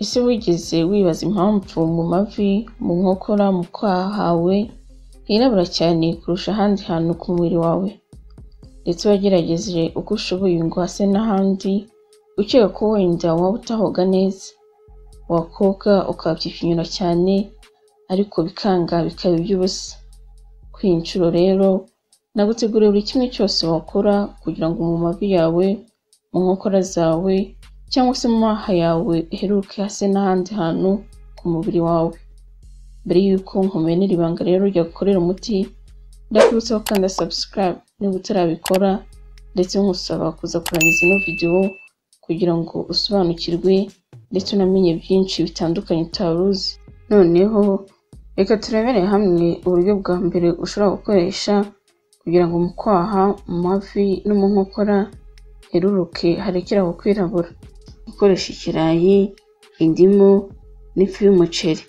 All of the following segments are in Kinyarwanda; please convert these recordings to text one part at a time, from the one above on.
Ese wigeze wibaza impamvu mu mavi, mu nkokora, mu kwaha hawe hirabura cyane kurusha ahandi hantu ku mubiri wawe? Ndetse wagerageje uko ushoboye ngo hase n'ahandi, ukeka ko wenda waba utahoga neza, wakoga ukahapfipfinyura cyane ariko bikanga bikaba iby'ubusa. Kuri iyi nshuro rero naguteguriye buri kimwe cyose wakora kugira ngo mu mavi yawe, mu nkokora zawe cyangwa se mu maha yawe heruke hase n'ahandi hantu ku mubiri wawe. Mbere y'uko nkumenera ibanga rero ryagukorera umuti, ndakwibutsa gukanda subscribe niba utarabikora, ndetse nkusaba kuza kurangiza ino video kugira ngo usobanukirwe ndetse unamenye byinshi bitandukanye utari uzi. Noneho reka turebere hamwe uburyo bwa mbere ushobora gukoresha kugira ngo mu kwaha, mu mavi no mu nkokora heruruke harekere aho kwirabura. Gukoresha ikirayi, indimu n'ifu y'umuceri.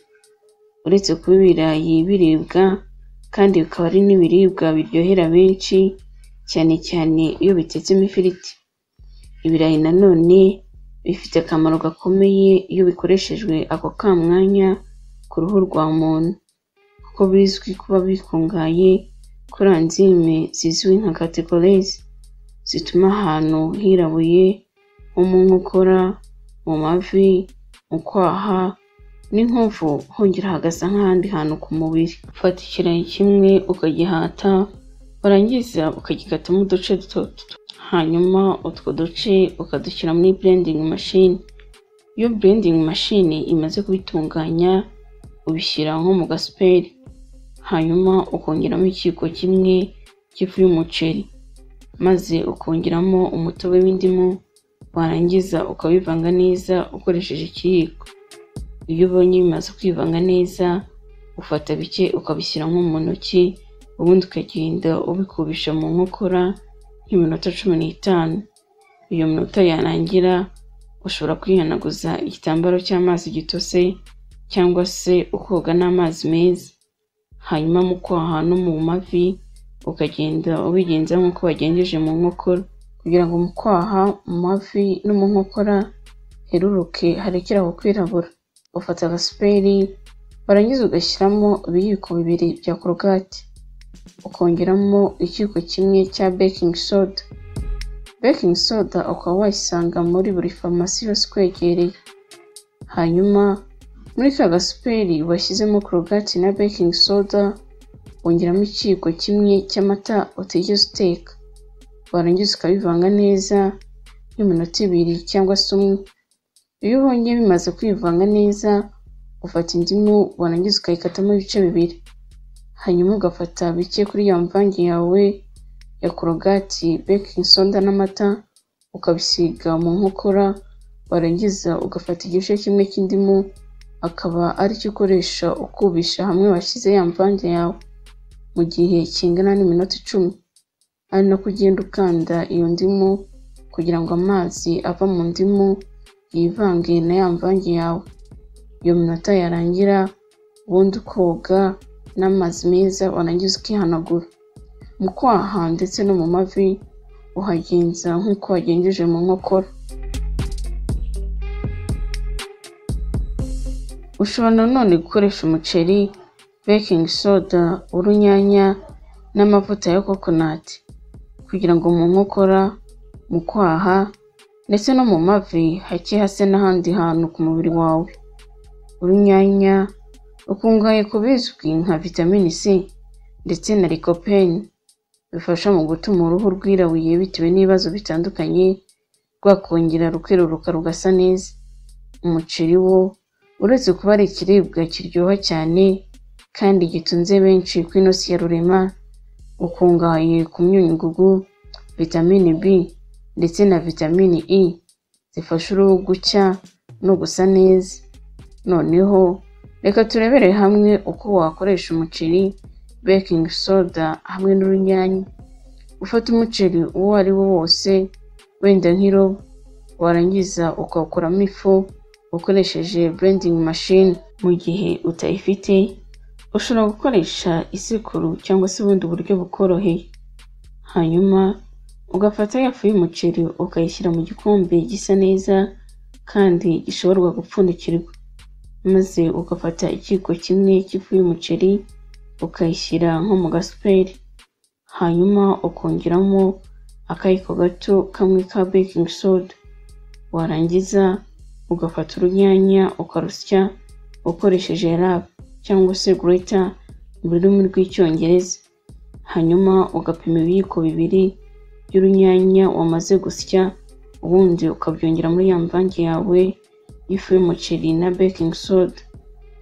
Uretse kuba ibirayi biribwa kandi bikaba ari n'ibiribwa biryohera benshi, cyane cyane iyo bitetsemo ifiriti. Ibirayi nanone bifite akamaro gakomeye iyo bikoreshejwe ako ka mwanya ku ruhu rwa muntu, kuko bizwi kuba bikungahaye kuri enzyme zizwi nka catechols, zituma ahantu hirabuye nko mu nkokora, mu mavi, mu kwaha n'inkovu hongera hagasa nk'ahandi hantu ku mubiri. Ufata ikirayi kimwe ukagihata, warangiza ukagikatamo uduce duto duto, hanyuma utwo duce ukadushyira muri blending machine. Iyo blending machine imaze kubitunganya, ubishyira nko mu gasuperi, hanyuma ukongeramo ikiyiko kimwe cy'ifu y'umuceri, maze ukongeramo umutobe w'indimu, warangiza ukabivanga neza ukoresheje ikiyiko. Iyo ubonye bimaze kwivanga neza, ufata bike ukabishyira nko mu ntoki, ubundi ukagenda ubikubisha mu nkokora nk'iminota 15. Iyo minota yarangira, ushobora kwihanaguza igitambaro cy'amazi gitose cyangwa se ukoga n'amazi meza. Hanyuma mu kwaha no mu mavi ukagenda ubigenza nk'uko wagenjeje mu nkokora, kugira ngo mu kwaha, mu mavi no mu nkokora heruruke harekere aho kwirabura. Ufata agasuperi, warangiza ugashyiramo ibiyiko bibiri bya Colgate, ukongeramo ikiyiko kimwe cya baking soda. Baking soda ukaba wayisanga muri buri farumasi yose ikwegereye. Hanyuma muri ka gasuperi washyizemo Colgate na baking soda, wongeramo ikiyiko kimwe cy'amata utigeze uteka, warangiza ukabivanga neza nk'iminota 2 cyangwa se 1. Iyo ubonye bimaze kwivanga neza, ufata indimu warangiza ukayikatamo ibice 2, hanyuma ugafata bike kuri ya mvange yawe ya Colgate, baking soda n'amata, ukabisiga mu nkokora, warangiza ugafata igice kimwe cy'indimu akaba aricyo ukoresha ukubisha hamwe washyize ya mvange yawe mu gihe kingana n'iminota 10, ari nako ugenda ukanda iyo ndimu kugira ngo amazi ava mu ndimu yivange na ya mvange yawe. Iyo minota yarangira, ubundi ukoga n'amazi meza, warangiza ukihanagura. Mu kwaha ndetse no mu mavi uhagenza nk'uko wagenjeje mu nkokora. Ushobora nanone gukoresha umuceri, baking soda, urunyanya n'amavuta ya coconut kugira ngo mu nkokora, mu kwaha ndetse no mu mavi hake hase n'ahandi hantu ku mubiri wawe. Urunyanya rukungahaye ku bizwi nka vitamini C ndetse na lycopene, bifasha mu gutuma uruhu rwirabuye bitewe n'ibibazo bitandukanye rwakongera rukeruruka rugasa neza. Umuceri wo uretse kuba ari ikiribwa kiryoha cyane kandi gitunze benshi ku ino si ya rurema, ukungahaye ku myunyungugu, vitamini B ndetse na vitamini E zifasha uruhu gucya no gusa neza. Noneho reka turebere hamwe uko wakoresha umuceri, baking soda hamwe n'urunyanya. Ufata umuceri uwo ari wo wose, wenda nk'irobo, warangiza ukawukoramo ifu ukoresheje blending machine. Mu gihe utayifite, ushobora gukoresha isekuru cyangwa se ubundi buryo bukoroheye. Hanyuma ugafata ya fu y'umuceri ukayishyira mu gikombe gisa neza kandi gishobora gupfundikirwa, maze ugafata ikiyiko kimwe cy'ifu y'umuceri ukayishyira nko mu gasuperi, hanyuma ukongeramo akayiko gato kamwe ka baking soda, warangiza ugafata urunyanya ukarusya ukoresheje rap cyangwa se grater mu rurimi rw'Icyongereza, hanyuma ugapima ibiyiko bibiri by'urunyanya wamaze gusya, ubundi ukabyongera muri ya mvange yawe y'ifu y'umuceri na baking soda,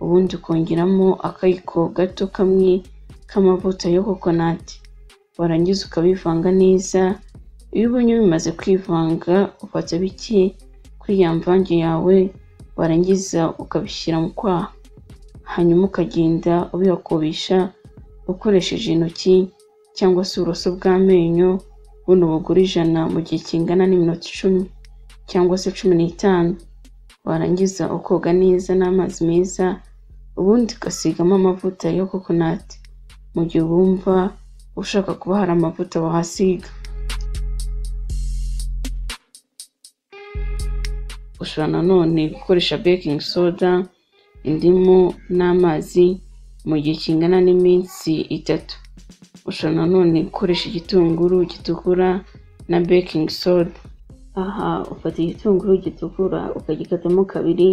ubundi ukongeramo akayiko gato kamwe k'amavuta ya coconut, warangiza ukabivanga neza. Iyo ubonye bimaze kwivanga ufata bike kuri ya mvange yawe, warangiza ukabishyira mu kwaha, hanyuma ukagenda ubihakubisha ukoresheje intoki cyangwa se uburoso bw'amenyo buno bugura 100 mu gihe kingana n'iminota 10 cyangwa se 15, warangiza ukoga neza n'amazi meza, ubundi ugasigamo amavuta ya coconut mu gihe wumva ushaka kuba hari amavuta wahasiga. Ushobora nanone gukoresha baking soda, indimu n'amazi mu gihe kingana n'iminsi 3. Ushobora nanone gukoresha igitunguru gitukura na baking soda. Aha ufata igitunguru gitukura ukagikatamo kabiri,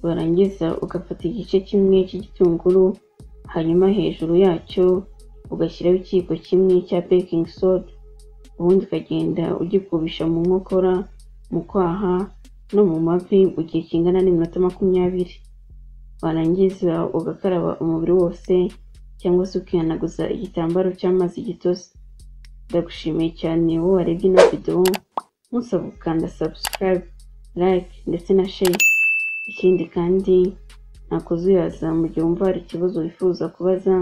warangiza ugafata igice kimwe cy'igitunguru, hanyuma hejuru yacyo ugashyiraho ikiyiko kimwe cya baking soda, ubundi ukagenda ugikubisha mu nkokora, mu kwaha no mu mavi mu gihe kingana n'iminota 20, warangiza ugakaraba umubiri wose cyangwa se ukihanaguza igitambaro cy'amazi gitose. Ndagushimiye cyane wowe warebye ino video, nkusaba gukanda subscribe, like ndetse na share. Ikindi kandi ntakuzuyaza mu gihe wumva hari ikibazo wifuza kubaza,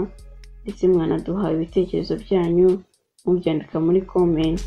ndetse mwanaduha ibitekerezo byanyu mubyandika muri comment.